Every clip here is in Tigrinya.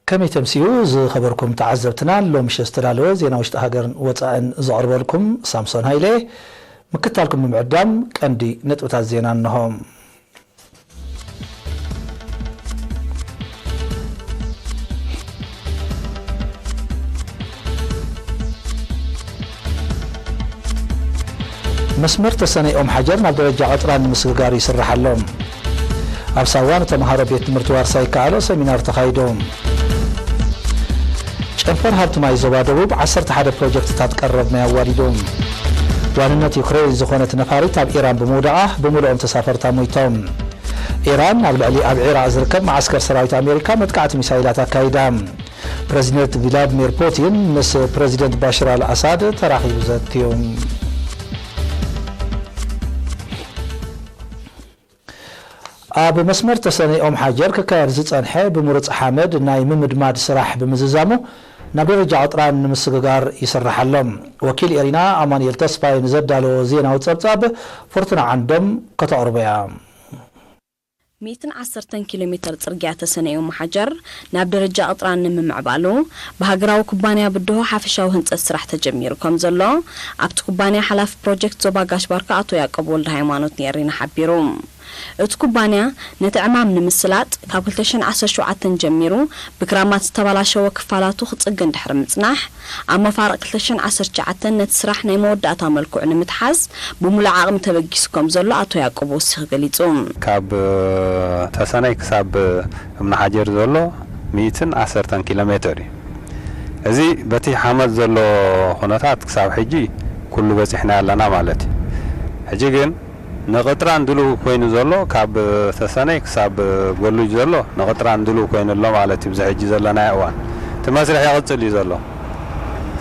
ከመይ ተምስዩ ዝኸበርኩም ተዓዘብትና፣ ሎምሸ ዝተዳለወ ዜና ውሽጢ ሃገርን ወጻእን ዘቕርበልኩም ሳምሶን ሃይለ። ምክታልኩም ብምዕዳም ቀንዲ ነጥብታት ዜና እንሆ። መስመር ተሰነይ ኦም ሓጀር ናብ ደረጃ ቀጥራን ንምስግጋር ይስራሕ ኣሎ። ኣብ ሳዋ ንተምሃሮ ቤት ትምህርቲ ዋርሳይ ይከኣሎ ሰሚናር ተኻይዱ። ጨንፈር ሃብቲ ማይ ዞባ ደቡብ ዓሰርተ ሓደ ፕሮጀክትታት ቀረብ ማይ ኣዋዲዱ። ዋንነት ዩክሬን ዝኾነት ነፋሪት ኣብ ኢራን ብምውዳቓ ብምሉኦም ተሳፈርታ ሞይቶም። ኢራን ኣብ ልዕሊ ኣብ ዒራቕ ዝርከብ መዓስከር ሰራዊት ኣሜሪካ መጥቃዕቲ ሚሳይላት ኣካይዳ። ፕረዚደንት ቭላድሚር ፑቲን ምስ ፕረዚደንት ባሽር ኣል ኣሳድ ተራኺቡ ዘትዩ። ኣብ መስመር ተሰነይ ኦም ሓጀር ክካየድ ዝጸንሐ ብምሩጽ ሓመድ ናይ ምምድማድ ስራሕ ብምዝዛሙ ናብ ደረጃ ቀጥራን ንምስግጋር ይስራሕ ኣሎ። ወኪል ኤሪና ኣማኑኤል ተስፋይ ንዘዳለዎ ዜናዊ ጸብጻብ ፎርቱና ዓንዶም ከተቕርቦ እያ። ሚእትን ዓሰርተን ኪሎ ሜተር ጽርግያ ተሰነይ ኦም ሓጀር ናብ ደረጃ ቀጥራን ንምምዕባሉ ብሃገራዊ ኩባንያ ብድሆ ሓፈሻዊ ህንጸት ስራሕ ተጀሚሩ ከም ዘሎ ኣብቲ ኩባንያ ሓላፊ ፕሮጀክት ዞባ ጋሽ ባርካ ኣቶ ያዕቆብ ወልደ ሃይማኖት ንኤሪና ሓቢሩ። እቲ ኩባንያ ነቲ ዕማም ንምስላጥ ካብ ክልተ ሽሕን ዓሰርተ ሸውዓተን ጀሚሩ ብክራማት ዝተበላሸወ ክፋላቱ ክጽግን ድሕሪ ምጽናሕ፣ ኣብ መፋርቕ ክልተ ሽሕን ዓሰርተ ትሽዓተን ነቲ ስራሕ ናይ መወዳእታ መልክዑ ንምትሓዝ ብምሉእ ዓቕሚ ተበጊሱ ከም ዘሎ ኣቶ ያዕቆብ ወሲኹ ገሊጹ። ካብ ተሰነይ ክሳብ እምኒ ሓጀር ዘሎ ሚእትን ዓሰርተን ኪሎ ሜተር እዩ። እዚ በቲ ሓመድ ዘሎ ኩነታት ክሳብ ሕጂ ኩሉ በጺሕና ኣለና ማለት እዩ። ሕጂ ግን ንቕጥራን ድሉው ኮይኑ ዘሎ ካብ ተሰነይ ክሳብ ጎሉጅ ዘሎ ንቕጥራን ድሉው ኮይኑ ኣሎ ማለት እዩ። ብዚ ሕጂ ዘለናዮ እዋን እቲ መስርሕ ይቕጽል እዩ ዘሎ።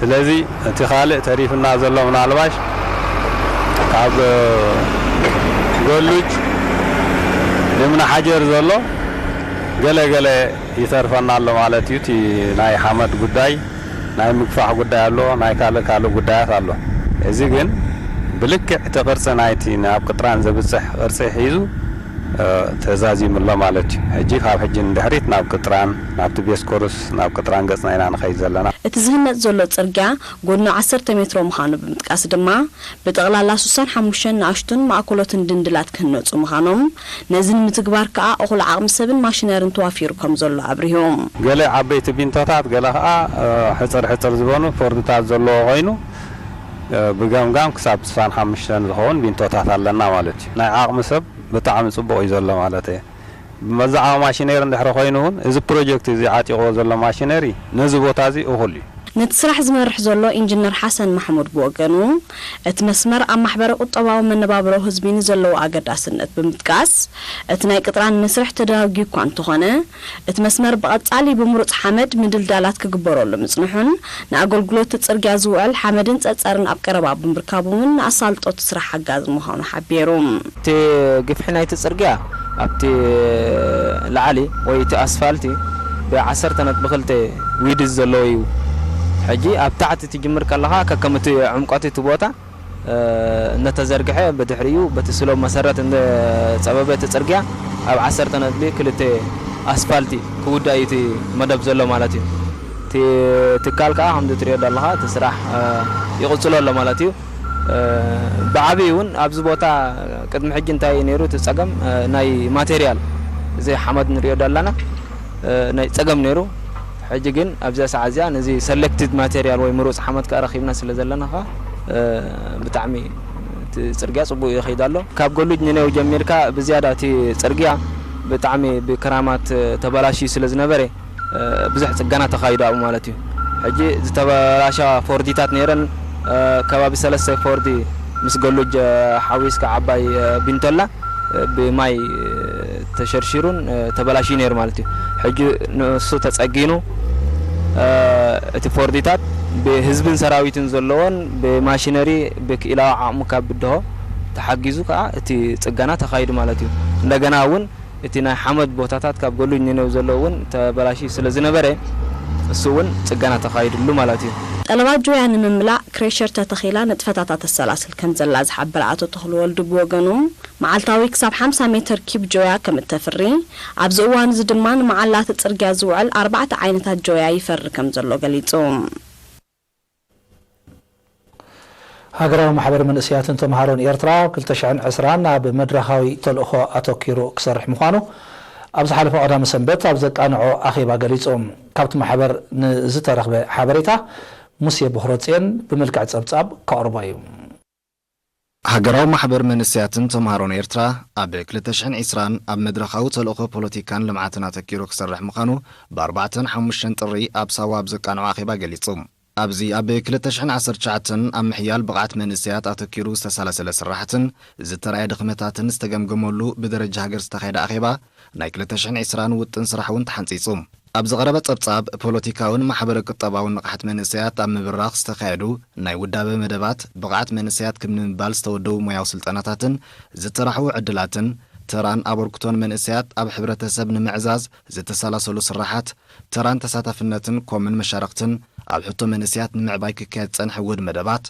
ስለዚ እቲ ካልእ ተሪፍና ዘሎ ምናልባሽ ካብ ጎሉጅ ንእምኒ ሓጀር ዘሎ ገለ ገለ ይተርፈና ኣሎ ማለት እዩ። እቲ ናይ ሓመድ ጉዳይ፣ ናይ ምግፋሕ ጉዳይ ኣሎ፣ ናይ ካልእ ካልእ ጉዳያት ኣሎ። እዚ ግን ብልክዕ እቲ ቅርጺ ናይቲ ናብ ቅጥራን ዘብጽሕ ቅርጺ ሒዙ፣ እ፣ ተዛዚሙ ኣሎ ማለት እዩ። ሕጂ ካብ ሕጂ ንድሕሪት ናብ ቅጥራን ናብቲ ቤስኮርስ ናብ ቅጥራን ገጽና ኢና ንኸይድ ዘለና። እቲ ዝህነጽ ዘሎ ጽርግያ ጎድኑ ዓሰርተ ሜትሮ ምዃኑ ብምጥቃስ ድማ፣ ብጠቕላላ ስሳን ሓሙሽተን ንኣሽቱን ማእከሎትን ድንድላት ክህነጹ ምዃኖም፣ ነዚ ንምትግባር ከኣ እኹል ዓቕሚ ሰብን ማሽነርን ተዋፊሩ ከም ዘሎ ኣብሪሁ። ገለ ዓበይቲ ቢንቶታት፣ ገለ ከኣ፣ እ፣ ሕጽር ሕጽር ዝበኑ ፎርድታት ዘለዎ ኮይኑ፣ እ፣ ብገምጋም ክሳብ ስሳን ሓሙሽተን ዝኸውን ቢንቶታት ኣለና ማለት እዩ። ናይ ዓቕሚ ሰብ ብጣዕሚ ጽቡቕ እዩ ዘሎ ማለት እየ። ብመዛዓዊ ማሽነሪ እንድሕሪ ኮይኑ እውን፣ እዚ ፕሮጀክት እዚ ዓጢቕዎ ዘሎ ማሽነሪ ነዚ ቦታ እዚ እኹል እዩ። ነቲ ስራሕ ዝመርሕ ዘሎ ኢንጂነር ሓሰን ማሕሙድ ብወገኑ፣ እቲ መስመር ኣብ ማሕበረ ቁጠባዊ መነባብሮ ህዝቢ ንዘለዎ ኣገዳስነት ብምጥቃስ፣ እቲ ናይ ቅጥራን መስርሕ ተደጋጊዩ እኳ እንተኾነ፣ እቲ መስመር ብቐጻሊ ብምሩጽ ሓመድ ምድልዳላት ክግበረሉ ምጽንሑን፣ ንኣገልግሎት እቲ ጽርግያ ዝውዕል ሓመድን ጸጸርን ኣብ ቀረባ ብምርካቡ እውን ንኣሳልጦ እቲ ስራሕ ሓጋዚ ምዃኑ ሓቢሩ። እቲ ግፍሒ ናይቲ ጽርግያ ኣብቲ ላዕሊ ወይ እቲ ኣስፋልቲ ብዓሰርተ ነጥቢ ክልተ ዊድዝ ዘለዎ እዩ። ሕጂ ኣብ ታሕቲ ትጅምር ከለኻ ከከም እቲ ዕምቆት እቲ ቦታ፣ እ፣ እናተዘርግሐ ብድሕሪኡ በቲ ስሎብ መሰረት እንዳጸበበ እቲ ጽርግያ ኣብ ዓሰርተ ነጥቢ ክልተ ኣስፋልቲ ክውዳእ እዩ እቲ መደብ ዘሎ ማለት እዩ። እቲ ትካል ከኣ ከምዚ ትሪኦ ዘለኻ እቲ ስራሕ፣ እ፣ ይቕጽሎ ኣሎ ማለት እዩ። እ፣ ብዓብዪ እውን ኣብዚ ቦታ ቅድሚ ሕጂ እንታይ እዩ ነይሩ እቲ ጸገም፣ እ፣ ናይ ማቴሪያል፣ እዚ ሓመድ ንሪኦ ዘለና፣ እ፣ ናይ ጸገም ነይሩ። ሕጂ ግን ኣብዛ ሰዓት እዚኣ ነዚ ሰሌክትድ ማቴሪያል ወይ ምሩጽ ሓመድ ከኣ ረኺብና ስለ ዘለና ከኣ፣ እ፣ ብጣዕሚ እቲ ጽርግያ ጽቡቕ ይኸይድ ኣሎ። ካብ ጎሉጅ ንኔው ጀሚርካ ብዝያዳ እቲ ጽርግያ ብጣዕሚ ብክራማት ተበላሽዩ ስለ ዝነበረ፣ እ፣ ብዙሕ ጽገና ተኻይዱ ኣብኡ ማለት እዩ። ሕጂ ዝተበላሻ ፎርዲታት ነይረን፣ እ፣ ከባቢ ሰለስተ ፎርዲ ምስ ጎሉጅ፣ እ፣ ሓዊስካ ዓባይ፣ እ፣ ቢንቶላ፣ እ፣ ብማይ፣ እ፣ ተሸርሺሩን፣ እ፣ ተበላሽዩ ነይሩ ማለት እዩ። ሕጂ ንሱ ተጸጊኑ፣ እ፣ እቲ ፎርዲታት ብህዝብን ሰራዊትን ዘለዎን ብማሽነሪ ብክኢላዊ ዓቕሙ ካብ ብድሆ ተሓጊዙ ከኣ እቲ ጽገና ተኻይዱ ማለት እዩ። እንደገና እውን እቲ ናይ ሓመድ ቦታታት ካብ ጎሉጅ ንኔው ዘሎ እውን ተበላሽዩ ስለ ዝነበረ፣ እሱ እውን ጽገና ተኻይድሉ ማለት እዩ። ጠለባት ጆያ ንምምላእ ክሬሸር ተተኺላ ንጥፈታታ ተሰላስል ከም ዘላ ዝሓበረ ኣቶ ተኽሉ ወልዱ ብወገኑ፣ መዓልታዊ ክሳብ ሓምሳ ሜትር ኪብ ጆያ ከም እተፍሪ፣ ኣብዚ እዋን እዚ ድማ ንመዓላ እቲ ጽርግያ ዝውዕል ኣርባዕተ ዓይነታት ጆያ ይፈሪ ከም ዘሎ ገሊጹ። ሃገራዊ ማሕበር መንእሰያትን ተምሃሮን ኤርትራ ኣብ ክልተ ሽሕን ዕስራን ኣብ መድረኻዊ ተልእኾ ኣተኪሩ ክሰርሕ ምዃኑ ኣብ ዝሓለፈ ቀዳመ ሰንበት ኣብ ዘቃንዖ ኣኼባ ገሊጹ። ካብቲ ማሕበር ንዝተረኽበ ሓበሬታ ሙሴ ብኽረጽዮን ብምልክዕ ጸብጻብ ከቕርቦ እዩ። ሃገራዊ ማሕበር መንእሰያትን ተምሃሮን ኤርትራ ኣብ ክልተ ሽሕን ዕስራን ኣብ መድረኻዊ ተልእኾ ፖለቲካን ልምዓትን ኣተኪሩ ክሰርሕ ምዃኑ ብኣርባዕተን ሓሙሽተን ጥሪ ኣብ ሳዋ ኣብ ዘቃንዖ ኣኼባ ገሊጹ። ኣብዚ ኣብ ክልተ ሽሕን ዓሰርተ ትሽዓተን ኣብ ምሕያል ብቕዓት መንእሰያት ኣተኪሩ ዝተሳለሰለ ስራሕትን ዝተራእየ ድኽመታትን ዝተገምገመሉ ብደረጃ ሃገር ዝተኻየደ ኣኼባ ናይ ክልተ ሽሕን ዕስራን ውጥን ስራሕ እውን ተሓንጺጹ። ኣብ ዝቐረበ ጸብጻብ፣ ፖለቲካውን ማሕበረ ቁጠባውን ንቕሓት መንእሰያት ኣብ ምብራኽ ዝተኻየዱ ናይ ውዳበ መደባት፣ ብቕዓት መንእሰያት ክብ ንምባል ዝተወደቡ ሞያዊ ስልጠናታትን ዝተራሕዉ ዕድላትን፣ ተራን ኣበርክቶን መንእሰያት ኣብ ሕብረተሰብ ንምዕዛዝ ዝተሰላሰሉ ስራሓት፣ ተራን ተሳታፍነትን ኮምን መሻርኽትን ኣብ ሕቶ መንእሰያት ንምዕባይ ክካየድ ዝጸንሐ ውድ መደባት፣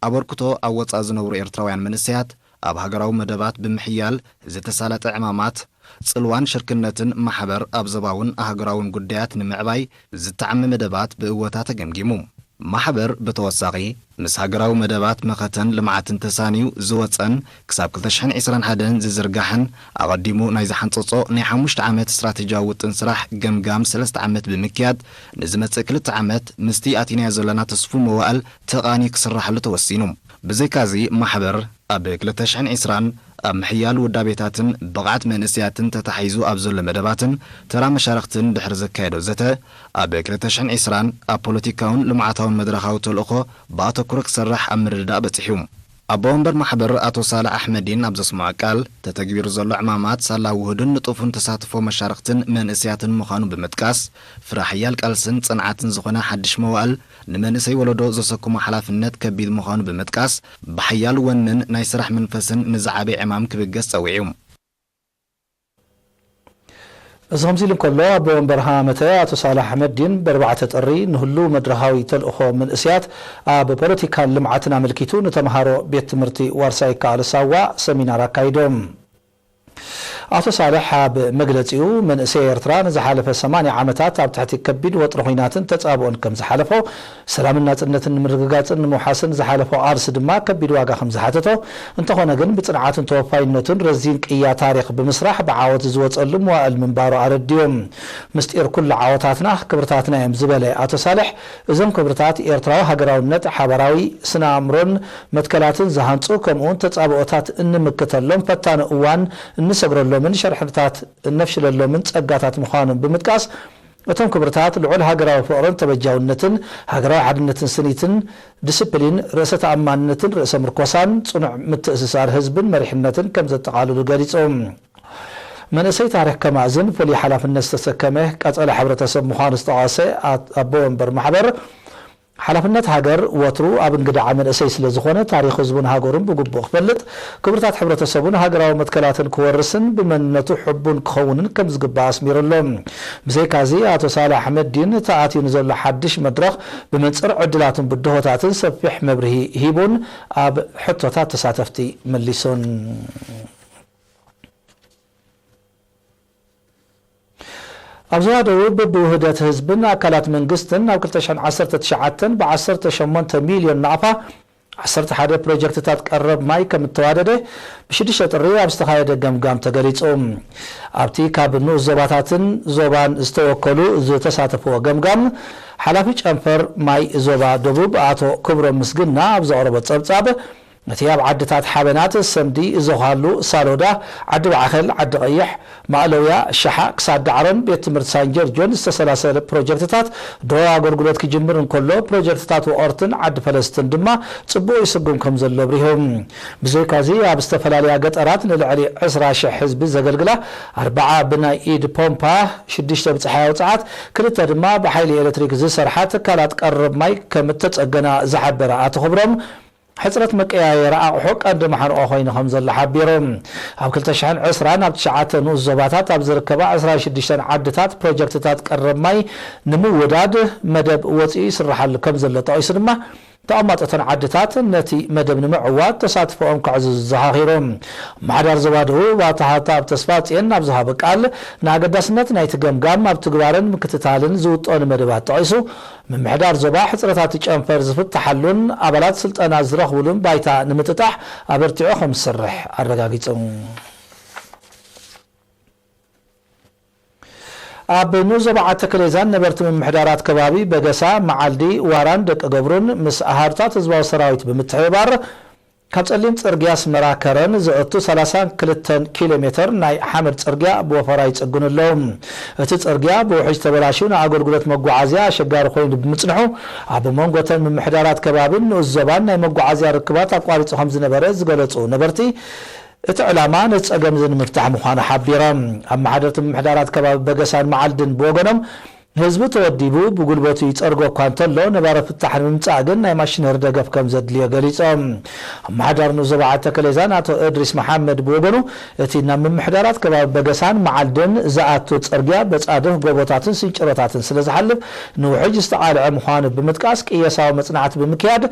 ኣበርክቶ ኣብ ወጻኢ ዝነብሩ ኤርትራውያን መንእሰያት ኣብ ሃገራዊ መደባት ብምሕያል ዝተሳለጠ ዕማማት፣ ጽልዋን ሽርክነትን ማሕበር ኣብ ዞባውን ኣህጉራውን ጉዳያት ንምዕባይ ዝተዓመ መደባት ብእወታ ተገምጊሙ። ማሕበር ብተወሳኺ፣ ምስ ሃገራዊ መደባት መኸተን ልምዓትን ተሳንዩ ዝወጸን ክሳብ ክልተ ሽሕን ዕስራን ሓደን ዝዝርጋሕን ኣቐዲሙ ናይ ዝሓንጸጾ ናይ ሓሙሽተ ዓመት ስትራተጂያዊ ውጥን ስራሕ ገምጋም ሰለስተ ዓመት ብምክያድ፣ ንዝመጽእ ክልተ ዓመት ምስቲ ኣቲናዮ ዘለና ተስፉ መዋእል ተቓንዩ ክስራሓሉ ተወሲኑ። ብዘይካዚ፣ ማሕበር ኣብ ክልተ ሽሕን ዕስራን ኣብ ምሕያል ውዳቤታትን ብቕዓት መንእሰያትን ተታሒዙ ኣብ ዘሎ መደባትን ተራ መሻርኽትን ድሕሪ ዘካየዶ ዘተ፣ ኣብ ክልተ ሽሕን ዕስራን ኣብ ፖለቲካውን ልምዓታውን መድረኻዊ ተልእኾ ብኣተኩሮ ክሰርሕ ኣብ ምርድዳእ በጺሑ። ኣቦ ወንበር ማሕበር ኣቶ ሳልሕ ኣሕመዲን ኣብ ዘስምዖ ቃል፣ ተተግቢሩ ዘሎ ዕማማት ሳላ ውሁድን ንጡፍን ተሳትፎ መሻርኽትን መንእሰያትን ምዃኑ ብምጥቃስ፣ ፍረ ሓያል ቃልስን ጽንዓትን ዝኾነ ሓድሽ መዋእል ንመንእሰይ ወለዶ ዘሰክሞ ሓላፍነት ከቢድ ምዃኑ ብምጥቃስ፣ ብሓያል ወንን ናይ ስራሕ መንፈስን ንዝዓበየ ዕማም ክብገስ ጸዊዑ። እዚ ከምዚ ኢሉ እንከሎ፣ ኣቦ ወንበር ሃመተ ኣቶ ሳልሕ ኣሕመዲን ብኣርባዕተ ጥሪ ንህሉው መድረኻዊ ተልእኾ መንእሰያት ኣብ ፖለቲካን ልምዓትን ኣመልኪቱ ንተምሃሮ ቤት ትምህርቲ ዋርሳይ ይከኣሎ ሳዋ ሰሚናር ኣካይዶም። ኣቶ ሳልሕ ኣብ መግለጺኡ፣ መንእሰይ ኤርትራ ንዝሓለፈ ሰማንያ ዓመታት ኣብ ትሕቲ ከቢድ ወጥሪ ኹናትን ተጻብኦን ከም ዝሓለፎ፣ ሰላምን ናጽነትን ንምርግጋጽን ንምውሓስን ዝሓለፎ ቃልሲ ድማ ከቢድ ዋጋ ከም ዝሓተቶ፣ እንተኾነ ግን ብጽንዓትን ተወፋይነቱን ረዚን ቅያ ታሪኽ ብምስራሕ ብዓወት ዝወጸሉ መዋእል ምንባሩ ኣረዲኡ። ምስጢር ኩሉ ዓወታትና ክብርታትና እዮም ዝበለ ኣቶ ሳልሕ፣ እዞም ክብርታት ኤርትራዊ ሃገራውነት፣ ሓባራዊ ስነ ኣእምሮን መትከላትን ዝሃንጹ፣ ከምኡውን ተጻብኦታት እንምክተሎም፣ ፈታኒ እዋን እንሰግረሎምን ሸርሕታት እነፍሽለሎምን ጸጋታት ምዃኖም ብምጥቃስ፣ እቶም ክብርታት ልዑል ሃገራዊ ፍቕርን ተበጃውነትን፣ ሃገራዊ ሓድነትን ስኒትን፣ ዲስፕሊን፣ ርእሰ ተኣማንነትን ርእሰ ምርኮሳን፣ ጽኑዕ ምትእስሳር ህዝብን መሪሕነትን ከም ዘጠቓልሉ ገሊጾም። መንእሰይ ታሪኽ ከማእዝን ፍሉይ ሓላፍነት ዝተሰከመ ቀጸላ ሕብረተሰብ ምዃኑ ዝጠቐሰ ኣት-፣ ኣቦ ወንበር ማሕበር፣ ሓላፍነት ሃገር ወትሩ ኣብ እንግድዓ መንእሰይ ስለ ዝኾነ፣ ታሪኽ ህዝቡን ሃገሩን ብግቡእ ክፈልጥ፣ ክብርታት ሕብረተሰቡን ሃገራዊ መትከላትን ክወርስን ብመንነቱ ሕቡን ክኸውንን ከም ዝግባእ ኣስሚሩ ኣሎ። ብዘይካዚ፣ ኣቶ ሳልሕ ኣሕመዲን ተኣትዩ ንዘሎ ሓድሽ መድረኽ ብመንጽር ዕድላቱን ብድሆታትን ሰፊሕ መብርሂ ሂቡን ኣብ ሕቶታት ተሳተፍቲ መሊሱን። ኣብ ዞባ ደቡብ ብውህደት ህዝብን ኣካላት መንግስትን ናብ ክልተ ሽሕን ዓሰርተ ትሽዓተን ብዓሰርተ ሸሞንተ ሚልዮን ናቕፋ ዓሰርተ ሓደ ፕሮጀክትታት ቀረብ ማይ ከም እተዋደደ ብሽዱሽተ ጥሪ ኣብ ዝተኻየደ ገምጋም ተገሊጹ። ኣብቲ ካብ ንኡስ ዞባታትን ዞባን ዝተወከሉ ዝተሳተፍዎ ገምጋም፣ ሓላፊ ጨንፈር ማይ ዞባ ደቡብ ኣቶ ክብሮም ምስግና ኣብ ዘቕረቦ ጸብጻብ፣ እቲ ኣብ ዓድታት ሓበናት፣ ሰምዲ፣ ዘዃሉ፣ ሳሎዳ፣ ዓዲ ባዕኸል፣ ዓዲ ቀይሕ፣ ማእለውያ፣ ሸሓ ክሳድ ዳዕሮን ቤት ትምህርቲ ሳን ጀርጆን ዝተሰላሰለ ፕሮጀክትታት ደወ ኣገልግሎት ክጅምር እንከሎ፣ ፕሮጀክትታት ወቐርትን ዓዲ ፈለስትን ድማ ጽቡቕ ይስጉም ከም ዘሎ ኣብሪሁ። ብዘይካዚ ኣብ ዝተፈላለያ ገጠራት ንልዕሊ ዕስራ ሽሕ ህዝቢ ዘገልግላ ኣርባዓ ብናይ ኢድ ፖምፓ፣ ሽዱሽተ ብጸሓያዊ ጸዓት፣ ክልተ ድማ ብሓይሊ ኤሌክትሪክ ዝሰርሓ ትካላት ቀረብ ማይ ከም እተጸገና ዝሓበረ ኣቶ ክብሮም፣ ሕጽረት መቀያየሪ ኣቕሑ ቀንዲ ማሕንቆ ኮይኑ ከም ዘሎ ሓቢሩ። ኣብ ክልተ ሽሕን ዕስራን ኣብ ትሽዓተ ንኡስ ዞባታት ኣብ ዝርከባ ዕስራን ሽዱሽተን ዓድታት ፕሮጀክትታት ቀረብ ማይ ንምውዳድ መደብ ወጺኡ ይስርሓሉ ከም ዘሎ ጠቒሱ ድማ፣ ተቐማጦተን ዓድታት ነቲ መደብ ንምዕዋት ተሳትፎኦም ከዕዝዙ ዘኻኺሩ። ኣመሓዳሪ ዞባ ደቡብ ኣቶ ሃብተኣብ ተስፋጽዮን ኣብ ዝሃቦ ቃል፣ ንኣገዳስነት ናይቲ ገምጋም ኣብ ትግባርን ምክትታልን ዝውጠኑ መደባት ጠቒሱ፣ ምምሕዳር ዞባ ሕጽረታት ጨንፈር ዝፍትሓሉን ኣባላት ስልጠና ዝረኽብሉን ባይታ ንምጥጣሕ ኣበርቲዑ ከም ዝሰርሕ ኣረጋጊጹ። ኣብ ንኡስ ዞባ ዓዲ ተከሌዛን ነበርቲ ምምሕዳራት ከባቢ በገሳ፣ መዓልዲ፣ ዋራን ደቂ ገብሩን ምስ ኣሃዱታት ህዝባዊ ሰራዊት ብምትሕብባር፣ ካብ ጸሊም ጽርግያ ኣስመራ ከረን ዘእቱ ሰላሳን ክልተን ኪሎ ሜተር ናይ ሓመድ ጽርግያ ብወፈራ ይጽግኑ ኣለዉ። እቲ ጽርግያ ብውሕጅ ተበላሽዩ ንኣገልግሎት መጓዓዝያ ኣሸጋሪ ኮይኑ ብምጽንሑ፣ ኣብ መንጎ እተን ምምሕዳራት ከባቢን ንኡስ ዞባን ናይ መጓዓዝያ ርክባት ኣቋሪጹ ከም ዝነበረ ዝገለጹ ነበርቲ፣ እቲ ዕላማ ነቲ ጸገም እዚ ንምፍታሕ ምዃኑ ሓቢሮም። ኣመሓደርቲ ምምሕዳራት ከባቢ በገሳን መዓልድን ብወገኖም፣ ህዝቢ ተወዲቡ ብጉልበቱ ይጸርጎ እኳ እንተሎ፣ ነባሪ ፍታሕ ንምምጻእ ግን ናይ ማሽነሪ ደገፍ ከም ዘድልዮ ገሊጾም። ኣመሓዳሪ ንኡስ ዞባ ዓዲ ተከሌዛን ኣቶ እድሪስ መሓመድ ብወገኑ፣ እቲ ናብ ምምሕዳራት ከባቢ በገሳን መዓልድን ዝኣቱ ጽርግያ በጻድፍ ጎቦታትን ስንጭሮታትን ስለ ዝሓልፍ፣ ንውሕጅ ዝተቓልዐ ምዃኑ ብምጥቃስ፣ ቅየሳዊ መጽናዕቲ ብምክያድ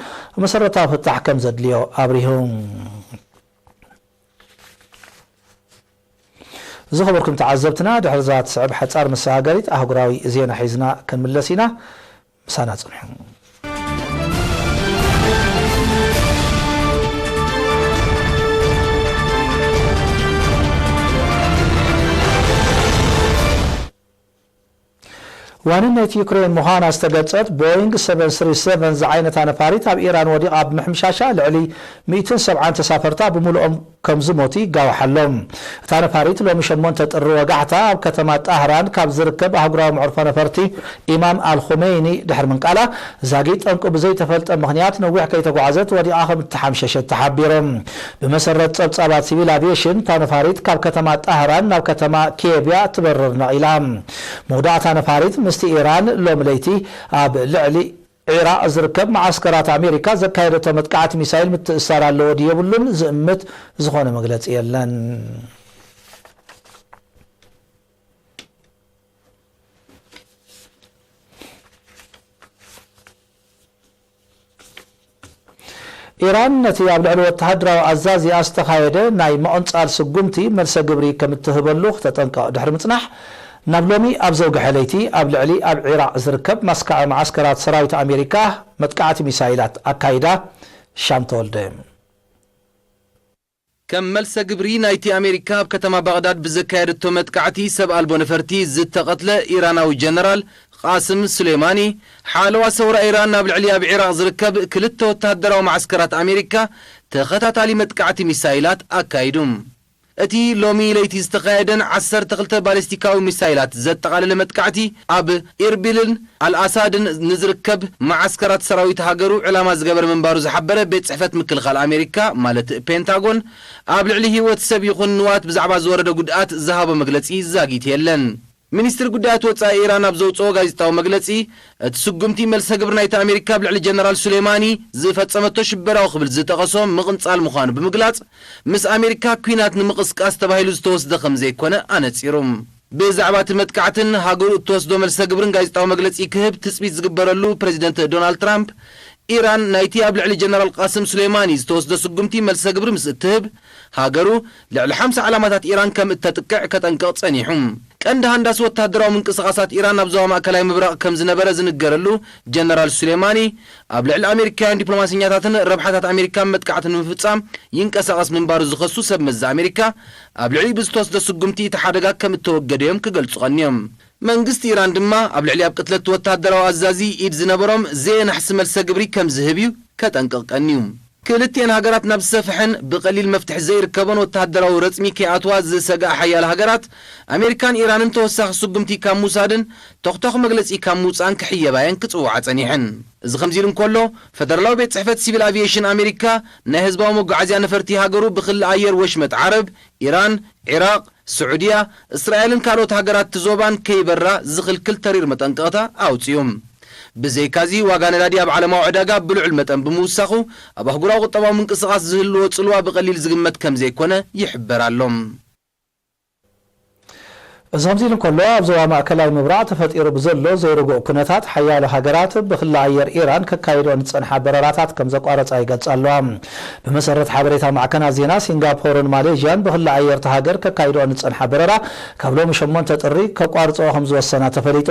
መሰረታዊ ፍታሕ ከም ዘድልዮ ኣብሪሁ። ዝኸበርኩም ተዓዘብትና፣ ድሕሪ እዛ ትስዕብ ሓጻር መሰጋገሪት ኣህጉራዊ ዜና ሒዝና ክንምለስ ኢና። ምሳና ጽንሑ። ዋንነት ዩክሬን ምዃና ዝተገልጸት ቦይንግ ሰቨን ስሪ ሰቨን ዝዓይነታ ነፋሪት ኣብ ኢራን ወዲቓ ብምሕምሻሻ ልዕሊ ሚእትን ሰብዓን ተሳፈርታ ብምሉኦም ከም ዝሞቱ ይጋዋሕ ኣሎ። እታ ነፋሪት ሎሚ ሸሞንተ ጥሪ ወጋሕታ ኣብ ከተማ ጣህራን ካብ ዝርከብ ኣህጉራዊ መዕርፎ ነፈርቲ ኢማም ኣል ኹመይኒ ድሕሪ ምንቃላ፣ ዛጊት ጠንቁ ብዘይተፈልጠ ምኽንያት ነዊሕ ከይተጓዕዘት ወዲቓ ከም እተሓምሸሸት ተሓቢሩ። ብመሰረት ጸብጻባት ሲቪል ኣቪየሽን፣ እታ ነፋሪት ካብ ከተማ ጣህራን ናብ ከተማ ኪየቭ እያ ትበርር ነቒላ። መውዳእታ ነፋሪት ምስቲ ኢራን ሎሚ ለይቲ ኣብ ልዕሊ ዒራቕ ዝርከብ መዓስከራት ኣሜሪካ ዘካየደቶ መጥቃዕቲ ሚሳይል ምትእስሳር ኣለዎ ድዩ የብሉን ዝእምት ዝኾነ መግለጺ የለን። ኢራን ነቲ ኣብ ልዕሊ ወተሃደራዊ ኣዛዚኣ ዝተኻየደ ናይ ምቕንጻል ስጉምቲ መልሰ ግብሪ ከም እትህበሉ ክተጠንቀቕ ድሕሪ ምጽናሕ፣ ናብ ሎሚ ኣብ ዘውግሐ ለይቲ ኣብ ልዕሊ ኣብ ዒራቕ ዝርከብ መስከዐ መዓስከራት ሰራዊት ኣሜሪካ መጥቃዕቲ ሚሳይላት ኣካይዳ። ሻም ተወልደ። ከም መልሰ ግብሪ ናይቲ ኣሜሪካ ኣብ ከተማ ባቕዳድ ብዘካየደቶ መጥቃዕቲ ሰብ ኣልቦ ነፈርቲ ዝተቐትለ ኢራናዊ ጀነራል ቃስም ሱሌማኒ፣ ሓለዋ ሰውራ ኢራን ናብ ልዕሊ ኣብ ዒራቕ ዝርከብ ክልተ ወተሃደራዊ መዓስከራት ኣሜሪካ ተኸታታሊ መጥቃዕቲ ሚሳይላት ኣካይዱ። እቲ ሎሚ ለይቲ ዝተኻየደን ዓሰርተ ክልተ ባሊስቲካዊ ሚሳይላት ዘጠቓለለ መጥቃዕቲ፣ ኣብ ኢርቢልን ኣልኣሳድን ንዝርከብ መዓስከራት ሰራዊት ሃገሩ ዕላማ ዝገበረ ምንባሩ ዝሓበረ ቤት ጽሕፈት ምክልኻል ኣሜሪካ፣ ማለት ፔንታጎን፣ ኣብ ልዕሊ ህይወት ሰብ ይኹን ንዋት ብዛዕባ ዝወረደ ጉድኣት ዝሃቦ መግለጺ ዛጊት የለን። ሚኒስትሪ ጉዳያት ወጻኢ ኢራን ኣብ ዘውጽኦ ጋዜጣዊ መግለጺ፣ እቲ ስጉምቲ መልሰ ግብሪ ናይቲ ኣሜሪካ ኣብ ልዕሊ ጀነራል ሱሌማኒ ዝፈጸመቶ ሽበራዊ ክብል ዝጠቐሶ ምቕንጻል ምዃኑ ብምግላጽ፣ ምስ ኣሜሪካ ኲናት ንምቕስቃስ ተባሂሉ ዝተወስደ ከም ዘይኮነ ኣነጺሩ። ብዛዕባ እቲ መጥቃዕትን ሃገሩ እትወስዶ መልሰ ግብርን ጋዜጣዊ መግለጺ ክህብ ትጽቢት ዝግበረሉ ፕረዚደንት ዶናልድ ትራምፕ፣ ኢራን ናይቲ ኣብ ልዕሊ ጀነራል ቃስም ሱሌማኒ ዝተወስደ ስጉምቲ መልሰ ግብሪ ምስ እትህብ፣ ሃገሩ ልዕሊ ሓምሳ ዕላማታት ኢራን ከም እተጥቅዕ ከጠንቅቕ ጸኒሑ። ቀንዲ ሃንዳሲ ወተሃደራዊ ምንቅስቓሳት ኢራን ኣብ ዞባ ማእከላይ ምብራቕ ከም ዝነበረ ዝንገረሉ ጀነራል ሱሌማኒ፣ ኣብ ልዕሊ ኣሜሪካውያን ዲፕሎማሰኛታትን ረብሓታት ኣሜሪካ መጥቃዕቲ ንምፍጻም ይንቀሳቐስ ምንባሩ ዝኸሱ ሰብ መዚ ኣሜሪካ፣ ኣብ ልዕሊኡ ብዝተወስደ ስጉምቲ እቲ ሓደጋ ከም እተወገደ እዮም ክገልጹ ቀንዮም። መንግስቲ ኢራን ድማ ኣብ ልዕሊ ኣብ ቅትለት ወተሃደራዊ ኣዛዚ ኢድ ዝነበሮም ዘየናሕሲ መልሰ ግብሪ ከም ዝህብ እዩ ከጠንቅቕ ቀንዩ። ክልቲኤን ሃገራት ናብ ዝሰፍሐን ብቐሊል መፍትሒ ዘይርከቦን ወተሃደራዊ ረጽሚ ከይኣትዋ ዝሰግኣ ሓያለ ሃገራት፣ ኣሜሪካን ኢራንን ተወሳኺ ስጉምቲ ካብ ምውሳድን ተኹተኹ መግለጺ ካብ ምውጻእን ክሕየባ እየን ክጽውዓ ጸኒሐን። እዚ ከምዚ ኢሉ እንከሎ፣ ፈደራላዊ ቤት ጽሕፈት ሲቪል ኣቪየሽን ኣሜሪካ፣ ናይ ህዝባዊ መጓዓዝያ ነፈርቲ ሃገሩ ብክሊ ኣየር ወሽመጥ ዓረብ፣ ኢራን፣ ዒራቕ፣ ስዑድያ፣ እስራኤልን ካልኦት ሃገራት እቲ ዞባን ከይበራ ዝኽልክል ተሪር መጠንቀቕታ ኣውጺኡ። ብዘይካዚ ዋጋ ነዳዲ ኣብ ዓለማዊ ዕዳጋ ብልዑል መጠን ብምውሳኹ ኣብ ኣህጉራዊ ቁጠባዊ ምንቅስቓስ ዝህልዎ ጽልዋ ብቐሊል ዝግመት ከም ዘይኮነ ይሕበር ኣሎ። እዚ ከምዚ ኢሉ እንከሎ፣ ኣብ ዞባ ማእከላይ ምብራቕ ተፈጢሩ ብዘሎ ዘይርጉእ ኩነታት፣ ሓያሎ ሃገራት ብክሊ ኣየር ኢራን ከካይድኦ ዝጸንሓ በረራታት ከም ዘቋረጻ ይገልጻ ኣለዋ። ብመሰረት ሓበሬታ ማዕከናት ዜና፣ ሲንጋፖርን ማሌዥያን ብክሊ ኣየር እታ ሃገር ከካይድኦ ዝጸንሓ በረራ ካብ ሎሚ ሸሞንተ ጥሪ ከቋርጽኦ ከም ዝወሰና ተፈሊጡ።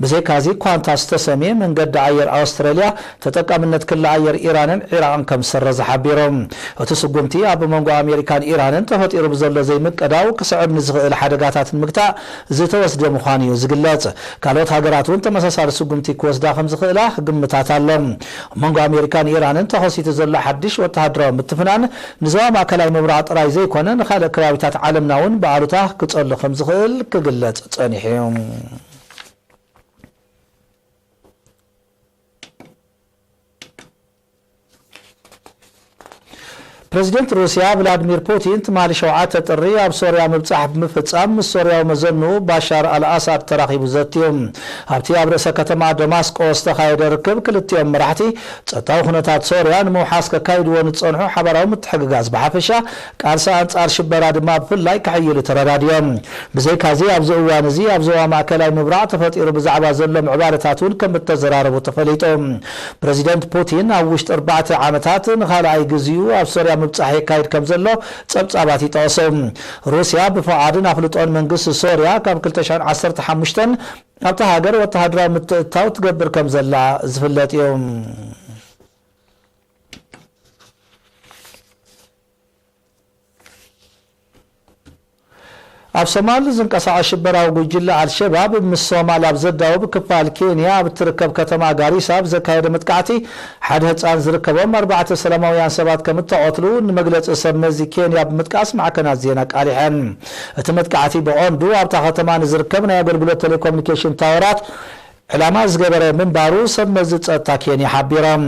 ብዘይካዚ፣ ኳንታስ ዝተሰምየ መንገዲ ኣየር ኣውስትራልያ ተጠቃምነት ክሊ ኣየር ኢራንን ዒራቕን ከም ዝሰረዘ ሓቢሩ። እቲ ስጉምቲ ኣብ መንጎ ኣሜሪካን ኢራንን ተፈጢሩ ብዘሎ ዘይምቅዳው ክስዕብ ንዝኽእል ሓደጋታት ንምግታእ ዝተወስደ ምዃኑ እዩ ዝግለጽ። ካልኦት ሃገራት እውን ተመሳሳሊ ስጉምቲ ክወስዳ ከም ዝኽእላ ግምታት ኣሎ። ኣብ መንጎ ኣሜሪካን ኢራንን ተኸሲቱ ዘሎ ሓድሽ ወተሃደራዊ ምትፍናን ንዞባ ማእከላይ ምብራቕ ጥራይ ዘይኮነ ንኻልእ ከባቢታት ዓለምና እውን ብኣሉታ ክጸሉ ከም ዝኽእል ክግለጽ ጸኒሑ እዩ። ፕረዚደንት ሩስያ ቭላድሚር ፑቲን ትማሊ ሸውዓተ ጥሪ ኣብ ሶርያ ምብጻሕ ብምፍጻም ምስ ሶርያዊ መዘንኡ ባሻር ኣልኣሳድ ተራኺቡ ዘትዩ። ኣብቲ ኣብ ርእሰ ከተማ ደማስቆ ዝተኻየደ ርክብ ክልቲኦም መራሕቲ ጸጥታዊ ኩነታት ሶርያ ንምውሓስ ከካይድዎ ዝጸንሑ ሓባራዊ ምትሕግጋዝ ብሓፈሻ ቃልሲ ኣንጻር ሽበራ ድማ ብፍላይ ክሕይሉ ተረዳድዮም። ብዘይካዚ ኣብዚ እዋን እዚ ኣብ ዞባ ማእከላይ ምብራቕ ተፈጢሩ ብዛዕባ ዘሎ ምዕባለታት እውን ከም እተዘራረቡ ተፈሊጡ። ፕረዚደንት ፑቲን ኣብ ውሽጢ ኣርባዕተ ዓመታት ንኻልኣይ ግዜኡ ኣብ ሶርያ ምብጻሕ የካይድ ከም ዘሎ ጸብጻባት ይጠቕሱ። ሩስያ ብፍቓድን ኣፍልጦን መንግስቲ ሶርያ ካብ ክልተ ሽሕን ዓሰርተ ሓሙሽተን ኣብታ ሃገር ወተሃደራዊ ምትእትታው ትገብር ከም ዘላ ዝፍለጥ እዩ። ኣብ ሶማል ዝንቀሳቐስ ሽበራዊ ጉጅለ ኣልሸባብ ምስ ሶማል ኣብ ዘዳውብ ክፋል ኬንያ ኣብ እትርከብ ከተማ ጋሪሳ ኣብ ዘካየደ መጥቃዕቲ ሓደ ህጻን ዝርከቦም ኣርባዕተ ሰላማውያን ሰባት ከም እተቐትሉ ንመግለጺ ሰብ መዚ ኬንያ ብምጥቃስ ማዕከናት ዜና ቃሊሐን። እቲ መጥቃዕቲ ብቐንዱ ኣብታ ከተማ ንዝርከብ ናይ ኣገልግሎት ቴሌኮሙኒኬሽን ታወራት ዕላማ ዝገበረ ምንባሩ ሰብ መዚ ጸጥታ ኬንያ ሓቢሮም።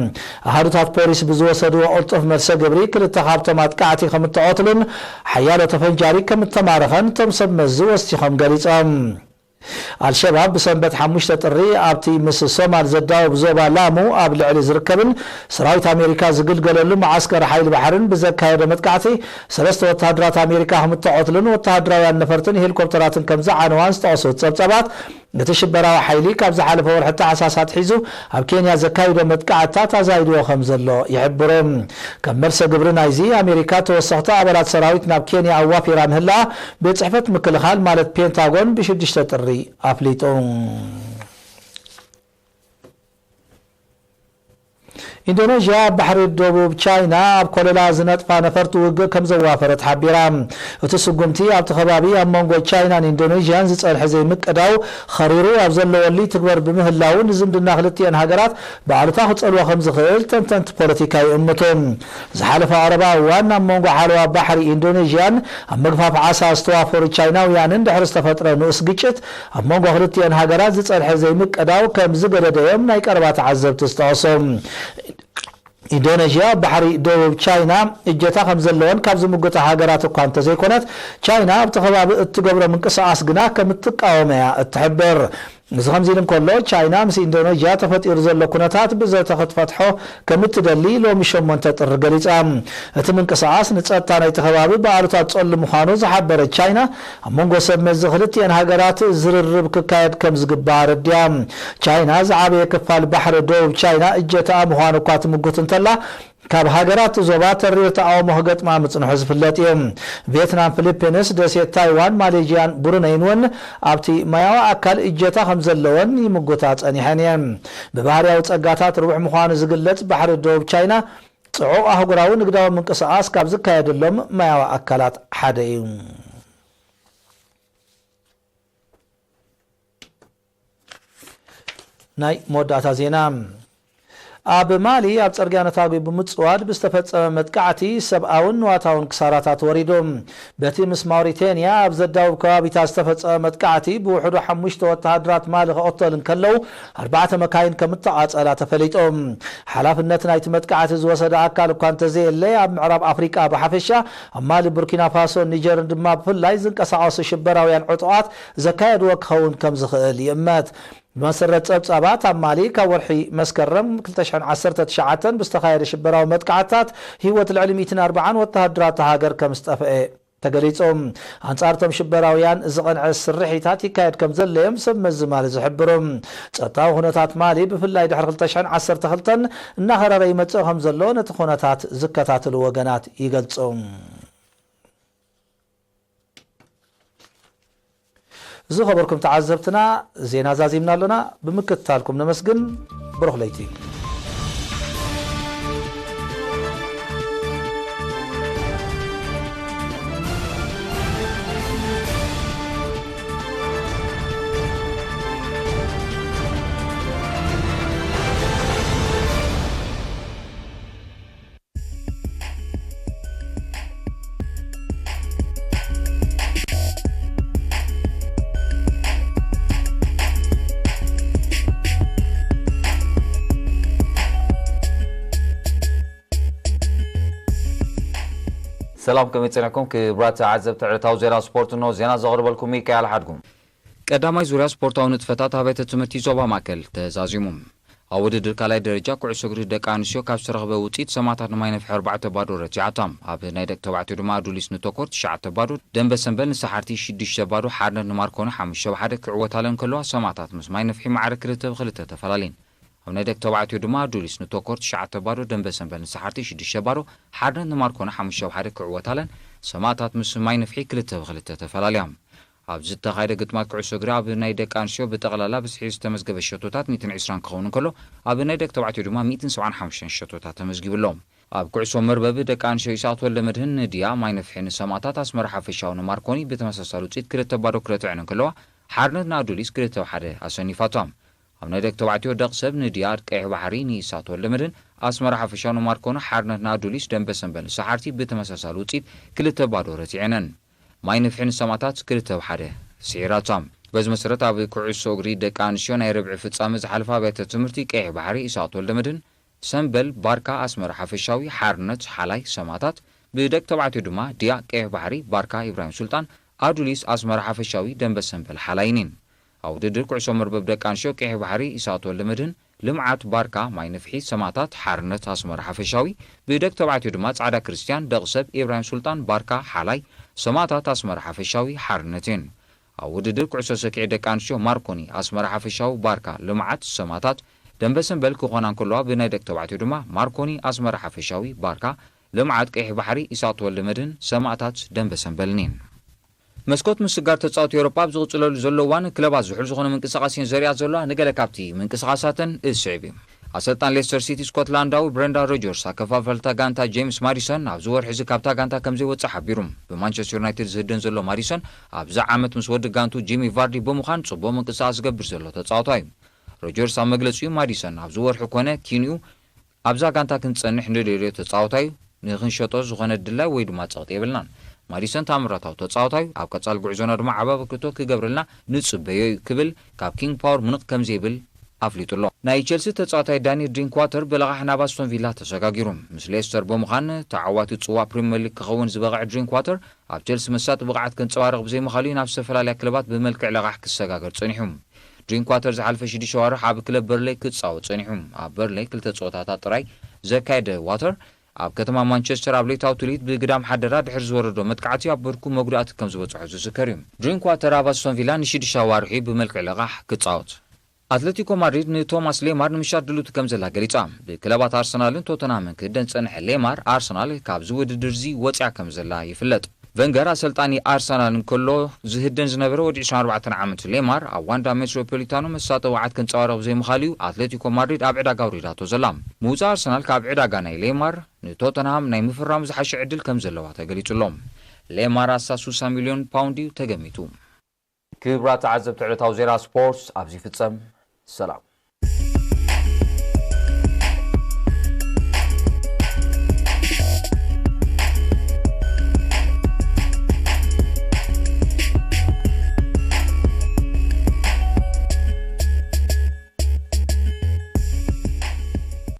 ኣሃዱታት ፖሊስ ብዝወሰድዎ ቅልጡፍ መልሰ ግብሪ ክልተ ካብቶም ኣጥቃዕቲ ከም እተቐትሉን ሓያሎ ተፈንጃሪ ከም እተማረኸን እቶም ሰብ መዚ ወሲኾም ገሊጾም። ኣልሸባብ ብሰንበት ሓሙሽተ ጥሪ ኣብቲ ምስ ሶማል ዘዳውብ ዞባ ላሙ ኣብ ልዕሊ ዝርከብን ሰራዊት ኣሜሪካ ዝግልገለሉ መዓስከር ሓይሊ ባሕርን ብዘካየዶ መጥቃዕቲ ሰለስተ ወተሃደራት ኣሜሪካ ከም እተቐትሉን ወተሃደራውያን ነፈርትን ሄሊኮፕተራትን ከም ዝዓነዋን ዝጠቐሱ ጸብጻባት፣ እቲ ሽበራዊ ሓይሊ ካብ ዝሓለፈ ወርሒ ታሕሳስ ኣትሒዙ ኣብ ኬንያ ዘካይዶ መጥቃዕትታት ኣዛይድዎ ከም ዘሎ ይሕብሩ። ከም መልሰ ግብሪ ናይዚ፣ ኣሜሪካ ተወሰኽቲ ኣባላት ሰራዊት ናብ ኬንያ ኣዋፊራ ምህላኣ ቤት ጽሕፈት ምክልኻል ማለት ፔንታጎን ብሽዱሽተ ጥሪ ኣፍሊጡ። ኢንዶኔዥያ ኣብ ባሕሪ ደቡብ ቻይና ኣብ ኮለላ ዝነጥፋ ነፈርቲ ውግእ ከም ዘዋፈረት ሓቢራ። እቲ ስጉምቲ ኣብቲ ከባቢ ኣብ መንጎ ቻይናን ኢንዶኔዥያን ዝጸንሐ ዘይምቅዳው ኸሪሩ ኣብ ዘለወሉ ይትግበር ብምህላው ንዝምድና ክልቲኤን ሃገራት ብኣሉታ ክጸልዎ ከም ዝኽእል ተንተንቲ ፖለቲካ ይእምቱ። ዝሓለፈ ቀረባ እዋን ኣብ መንጎ ሓለዋ ባሕሪ ኢንዶኔዥያን ኣብ ምግፋፍ ዓሳ ዝተዋፈሩ ቻይናውያንን ድሕሪ ዝተፈጥረ ንኡስ ግጭት ኣብ መንጎ ክልቲኤን ሃገራት ዝጸንሐ ዘይምቅዳው ከም ዝገደደ እዮም ናይ ቀረባ ተዓዘብቲ ዝጠቐሱ። ኢንዶኔዥያ ኣብ ባሕሪ ደቡብ ቻይና እጀታ ከም ዘለወን ካብ ዝምጉታ ሃገራት እኳ እንተዘይኮነት፣ ቻይና ኣብቲ ከባቢ እትገብሮ ምንቅስቓስ ግና ከም እትቃወም እያ እትሕብር። እዚ ከምዚ ኢሉ እንከሎ፣ ቻይና ምስ ኢንዶኔዥያ ተፈጢሩ ዘሎ ኩነታት ብዘተ ክትፈትሖ ከም እትደሊ ሎሚ ሸሞንተ ጥሪ ገሊጻ። እቲ ምንቅስቓስ ንጸጥታ ናይቲ ከባቢ ብኣሉታ ዝጸሉ ምዃኑ ዝሓበረት ቻይና፣ ኣብ መንጎ ሰብ መዚ ክልቲኤን ሃገራት ዝርርብ ክካየድ ከም ዝግባእ ኣረዲኣ። ቻይና ዝዓበየ ክፋል ባሕሪ ደቡብ ቻይና እጀታኣ ምዃኑ እኳ ትምጉት እንተላ፣ ካብ ሃገራት ዞባ ተሪር ተቓውሞ ክገጥማ ምጽንሑ ዝፍለጥ እዩ። ቪየትናም፣ ፊሊፒንስ፣ ደሴት ታይዋን፣ ማሌዥያን ብሩነይን እውን ኣብቲ ማያዊ ኣካል እጀታ ከም ዘለወን ይምጉታ ጸኒሐን እየን። ብባህርያዊ ጸጋታት ርቡሕ ምዃኑ ዝግለጽ ባሕሪ ደቡብ ቻይና፣ ጽዑቕ ኣህጉራዊ ንግዳዊ ምንቅስቓስ ካብ ዝካየደሎም ማያዊ ኣካላት ሓደ እዩ። ናይ መወዳእታ ዜና። ኣብ ማሊ ኣብ ጽርግያ ነታጒ ብምጽዋድ ብዝተፈጸመ መጥቃዕቲ ሰብኣውን ንዋታውን ክሳራታት ወሪዱ። በቲ ምስ ማውሪቴንያ ኣብ ዘዳውብ ከባቢታት ዝተፈጸመ መጥቃዕቲ ብውሕዱ ሓሙሽተ ወተሃደራት ማሊ ክቕተሉ እንከለዉ፣ ኣርባዕተ መካይን ከም እተቓጸላ ተፈሊጡ። ሓላፍነት ናይቲ መጥቃዕቲ ዝወሰደ ኣካል እኳ እንተዘየለ፣ ኣብ ምዕራብ ኣፍሪቃ ብሓፈሻ፣ ኣብ ማሊ፣ ቡርኪና ፋሶን ኒጀርን ድማ ብፍላይ ዝንቀሳቐሱ ሽበራውያን ዕጡቓት ዘካየድዎ ክኸውን ከም ዝኽእል ይእመት። ብመሰረት ጸብጻባት፣ ኣብ ማሊ ካብ ወርሒ መስከረም ክልተ ሽሕን ዓሰርተ ትሽዓተን ብዝተኻየደ ሽበራዊ መጥቃዕትታት ህይወት ልዕሊ ሚእትን ኣርባዓን ወተሃደራት እታ ሃገር ከም ዝጠፍአ ተገሊጹ። ኣንጻር እቶም ሽበራውያን ዝቐንዐ ስርሒታት ይካየድ ከም ዘሎ እዮም ሰብ መዚ ማሊ ዝሕብሩ። ጸጥታዊ ኩነታት ማሊ ብፍላይ ድሕሪ ክልተ ሽሕን ዓሰርተ ክልተን እናኸረረ ይመጽእ ከም ዘሎ ነቲ ኩነታት ዝከታተሉ ወገናት ይገልጹ። ዝኸበርኩም ተዓዘብትና፣ ዜና ዛዚምና ኣለና። ብምክትታልኩም ነመስግን። ብሩኽ ለይቲ። ሰላም፣ ከመይ ጸኒሕኩም ክቡራት ተዓዘብቲ ዕለታዊ ዜና ስፖርት፣ እንሆ ዜና ዘቕርበልኩም ሚካኤል ሓድጉ። ቀዳማይ ዙርያ ስፖርታዊ ንጥፈታት ኣብያተ ትምህርቲ ዞባ ማእከል ተዛዚሙ። ኣብ ውድድር ካልኣይ ደረጃ ኩዕሶ እግሪ ደቂ ኣንስትዮ ካብ ዝተረኽበ ውጽኢት ሰማእታት ንማይ ነፍሒ ኣርባዕተ ባዶ ረቲዓታ። ኣብ ናይ ደቂ ተባዕትዮ ድማ ኣዱሊስ ንቶኮር ትሽዓተ ባዶ፣ ደንበ ሰንበል ንሰሓርቲ ሽዱሽተ ባዶ፣ ሓርነት ንማርኮኒ ሓሙሽተ ብሓደ ክዕወታለን ከለዋ፣ ሰማእታት ምስ ማይ ነፍሒ ማዕረ ክልተ ብክልተ ተፈላለየን። ኣብ ናይ ደቂ ተባዕትዮ ድማ ኣዱሊስ ንቶኮር ትሽዓተ ባዶ፣ ደንበ ሰንበል ንሰሓርቲ ሽዱሽተ ባዶ፣ ሓርነት ንማርኮኒ ሓሙሽተ ብሓደ ክዕወታለን፣ ሰማእታት ምስ ማይ ነፍሒ ክልተ ብክልተ ተፈላለያ። ኣብ ዝተኻየደ ግጥማት ኩዕሶ እግሪ ኣብ ናይ ደቂ ኣንስትዮ ብጠቕላላ ብዝሒ ዝተመዝገበ ሸቶታት ሚእትን ዕስራን ክኸውን እንከሎ፣ ኣብ ናይ ደቂ ተባዕትዮ ድማ ሚእትን ሰብዓን ሓሙሽተን ሸቶታት ተመዝጊቡ ኣሎ። ኣብ ኩዕሶ መርበብ ደቂ ኣንስትዮ ኢሳት ወልደ መድህን ንድያ ማይ ነፍሒ ንሰማእታት ኣስመራ ሓፈሻዊ ንማርኮኒ ብተመሳሳሊ ውፅኢት ክልተ ባዶ ክረትዐን እንከለዋ፣ ሓርነት ንኣዱሊስ ክልተ ብሓደ ኣሰኒፋቶም። ኣብ ናይ ደቂ ተባዕትዮ ደቂ ሰብ ንድያ ቀይሕ ባሕሪ ንኢሳት ወልደ መድህን ኣስመራ ሓፈሻዊ ንማርኮኒ፣ ሓርነት ንኣዱሊስ ደንበ ሰንበል ንሰሓርቲ ብተመሳሳሊ ውፅኢት ክልተ ባዶ ረቲዐነን። ማይ ነፍሒ ንሰማእታት ክልተ ብሓደ ስዒራታ። በዚ መሰረት ኣብ ኩዕሶ እግሪ ደቂ ኣንስትዮ ናይ ርብዒ ፍጻመ ዝሓለፈ ኣብያተ ትምህርቲ ቀይሕ ባሕሪ ኢሳት ወልደ መድህን ሰምበል ባርካ ኣስመራ ሓፈሻዊ፣ ሓርነት ሓላይ ሰማእታት፣ ብደቂ ተባዕትዮ ድማ ድያ ቀይሕ ባሕሪ ባርካ ኢብራሂም ሱልጣን፣ ኣዱሊስ ኣስመራ ሓፈሻዊ ደንበ ሰምበል ሓላይን እየን። ኣብ ውድድር ኩዕሶ መርበብ ደቂ ኣንስትዮ ቀይሕ ባሕሪ ኢሳት ወልደ መድህን፣ ልምዓት ባርካ ማይ ነፍሒ ሰማእታት፣ ሓርነት ኣስመራ ሓፈሻዊ፣ ብደቂ ተባዕትዮ ድማ ጻዕዳ ክርስትያን ደቂ ሰብ ኢብራሂም ሱልጣን ባርካ ሓላይ ሰማእታት ኣስመራ ሓፈሻዊ ሓርነት እየን። ኣብ ውድድር ኩዕሶ ሰኪዕ ደቂ ኣንስትዮ ማርኮኒ ኣስመራ ሓፈሻዊ ባርካ ልምዓት ሰማእታት ደንበ ሰንበል ክኾና እንከለዋ፣ ብናይ ደቂ ተባዕትዮ ድማ ማርኮኒ ኣስመራ ሓፈሻዊ ባርካ ልምዓት ቀይሕ ባሕሪ ኢሳት ወልደ መድህን ሰማእታት ደንበ ሰንበልን እየን። መስኮት ምስጋር ተጻወቲ ኤውሮጳ ኣብ ዝቕጽለሉ ዘሎ እዋን፣ ክለባት ዝሑል ዝኾነ ምንቅስቓስ እየን ዘርእያ ዘለዋ። ንገለ ካብቲ ምንቅስቓሳተን እዚ ስዕብ እዩ። ኣሰልጣን ሌስተር ሲቲ ስኮትላንዳዊ ብረንዳን ሮጀርስ፣ ኣከፋፈልታ ጋንታ ጄምስ ማዲሰን ኣብዚ ወርሒ እዚ ካብታ ጋንታ ከም ዘይወጽእ ሓቢሩ። ብማንቸስተር ዩናይትድ ዝህደን ዘሎ ማዲሰን፣ ኣብዚ ዓመት ምስ ወዲ ጋንቱ ጂሚ ቫርዲ ብምዃን ጽቡቕ ምንቅስቓስ ዝገብር ዘሎ ተጻዋታይ እዩ። ሮጀርስ ኣብ መግለጺኡ፣ ማዲሰን ኣብዚ ወርሒ ኮነ ኪንኡ ኣብዛ ጋንታ ክንጸንሕ ንደልዮ ተጻዋታይ እዩ። ንኽንሸጦ ዝኾነ ድላይ ወይ ድማ ጸቕጢ የብልናን። ማዲሰን ታምራታዊ ተጻዋታይ እዩ። ኣብ ቀጻሊ ጉዕዞና ድማ ዓቢ ኣበርክቶ ክገብረልና ንጽበዮ እዩ ክብል ካብ ኪንግ ፓወር ምንቕ ከም ዘይብል ኣፍሊጡ ኣሎ። ናይ ቸልሲ ተጻዋታይ ዳኒ ድሪንክዋተር ብለቓሕ ናብ ኣስቶን ቪላ ተሰጋጊሩ። ምስ ሌስተር ብምዃን ተዓዋቲ ጽዋእ ፕሪምየር ሊግ ክኸውን ዝበቕዐ ድሪንክዋተር፣ ኣብ ቸልሲ መሳጢ ብቕዓት ከንጸባርቕ ብዘይምኽኣሉ እዩ ናብ ዝተፈላለያ ክለባት ብመልክዕ ለቓሕ ክሰጋገር ጸኒሑ። ድሪንክዋተር ዝሓለፈ ሽዱሽተ ኣዋርሕ ኣብ ክለብ በርንሌይ ክጻወት ጸኒሑ። ኣብ በርንሌይ ክልተ ጸወታታት ጥራይ ዘካየደ ዋተር፣ ኣብ ከተማ ማንቸስተር ኣብ ለይታዊ ትልሂት ብግዳም ሓደራ ድሕሪ ዝወረዶ መጥቃዕቲ ኣብ ብርኩ መጉዳእቲ ከም ዝበጽሖ ዝዝከር እዩ። ድሪንክዋተር ኣብ ኣስቶን ቪላ ንሽዱሽተ ኣዋርሒ ብመልክዕ ለቓሕ ክጻወት። ኣትለቲኮ ማድሪድ ንቶማስ ሌማር ንምሻጥ ድልውቲ ከም ዘላ ገሊጻ። ብክለባት ኣርሰናልን ቶተንሃምን ክህደን ዝጸንሐ ሌማር፣ ኣርሰናል ካብዚ ውድድር እዚ ወጽያ ከም ዘላ ይፍለጥ። ቨንገር፣ ኣሰልጣኒ ኣርሰናል እንከሎ፣ ዝህደን ዝነበረ ወዲ ዕስራን ኣርባዕተን ዓመት ሌማር ኣብ ዋንዳ ሜትሮፖሊታኖ መሳጢ ብቕዓት ከንጸባርቕ ብዘይምኽኣሉ እዩ ኣትሌቲኮ ማድሪድ ኣብ ዕዳጋ ኣውሪዳቶ ዘላ። ምውጻእ ኣርሰናል ካብ ዕዳጋ ናይ ሌማር ንቶተንሃም ናይ ምፍራሙ ዝሓሸ ዕድል ከም ዘለዋ ተገሊጹ ኣሎ። ሌማር ኣስታት ስሳ ሚልዮን ፓውንድ እዩ ተገሚቱ። ክቡራት ተዓዘብቲ፣ ዕለታዊ ዜና ስፖርት ኣብዚ ይፍጸም። ሰላም።